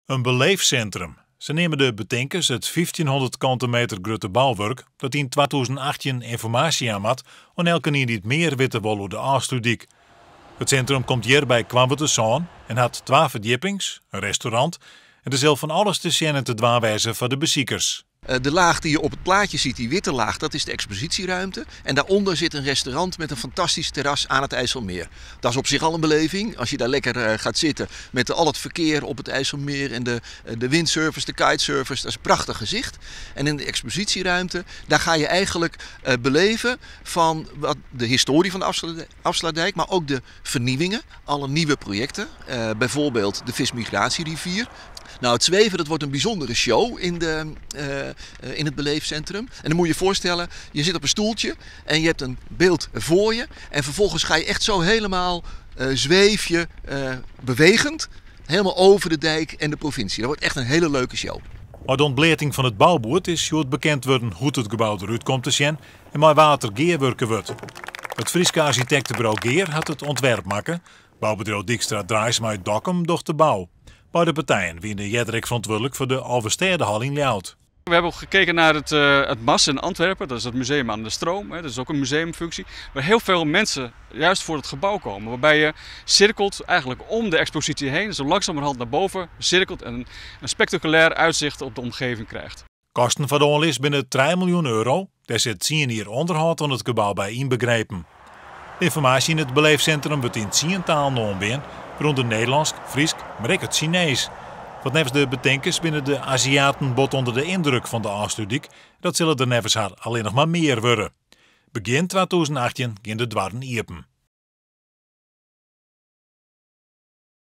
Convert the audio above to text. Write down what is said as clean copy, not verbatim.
In beleefsintrum. Sa neame de betinkers it 1500 kante meter grutte bouwurk dat yn 2018 ynformaasje jaan moat oan elkenien dy't mear witte wol oer de Ofslútdyk. It sintrum komt hjir by Koarnwertersân en hat twa ferdjippings, in restaurant en der sil fan alles te sjen en te dwaan wêze foar de besikers. De laag die je op het plaatje ziet, die witte laag, dat is de expositieruimte. En daaronder zit een restaurant met een fantastisch terras aan het IJsselmeer. Dat is op zich al een beleving. Als je daar lekker gaat zitten met al het verkeer op het IJsselmeer en de windsurfers, de kitesurfers, dat is een prachtig gezicht. En in de expositieruimte, daar ga je eigenlijk beleven van wat de historie van de Afsluitdijk, maar ook de vernieuwingen, alle nieuwe projecten. Bijvoorbeeld de vismigratierivier. Het zweven, dat wordt een bijzondere show in het beleefcentrum. En dan moet je je voorstellen, je zit op een stoeltje en je hebt een beeld voor je. En vervolgens ga je echt zo helemaal zweef je bewegend, helemaal over de dijk en de provincie. Dat wordt echt een hele leuke show. Mei de ûntbleating fan it bouboerd is hjoed bekend wurden hoe't it gebou derút komt te sjen en mei wa't der gearwurke wurdt. It Fryske architekteburo Gear hat it ûntwerp makke. Boubedriuw Dykstra Draaisma út Dokkum docht de bou. Beide partijen wiene earder ek ferantwurdlik foar de Alvestêdehal yn Ljouwert. We hebben ook gekeken naar het MAS in Antwerpen, dat is het museum aan de stroom, hè, dat is ook een museumfunctie, waar heel veel mensen juist voor het gebouw komen. Waarbij je cirkelt eigenlijk om de expositie heen, zo langzamerhand naar boven cirkelt en een spectaculair uitzicht op de omgeving krijgt. Kosten foar de oanlis binne 3 miljoen euro, dêr sit 10 jier ûnderhâld oan it gebou by ynbegrepen. De ynformaasje yn it beleefsintrum wurdt yn 10 talen oanbean, wêrûnder Nederlânsk, Frysk, mar ek it Sineesk. Want neffens de betinkers binne de Aziaten bot ûnder de yndruk fan de Ofslútdyk, dat sille der neffens har allinnich mar mear wurde. Begjin 2018 geane de doarren iepen.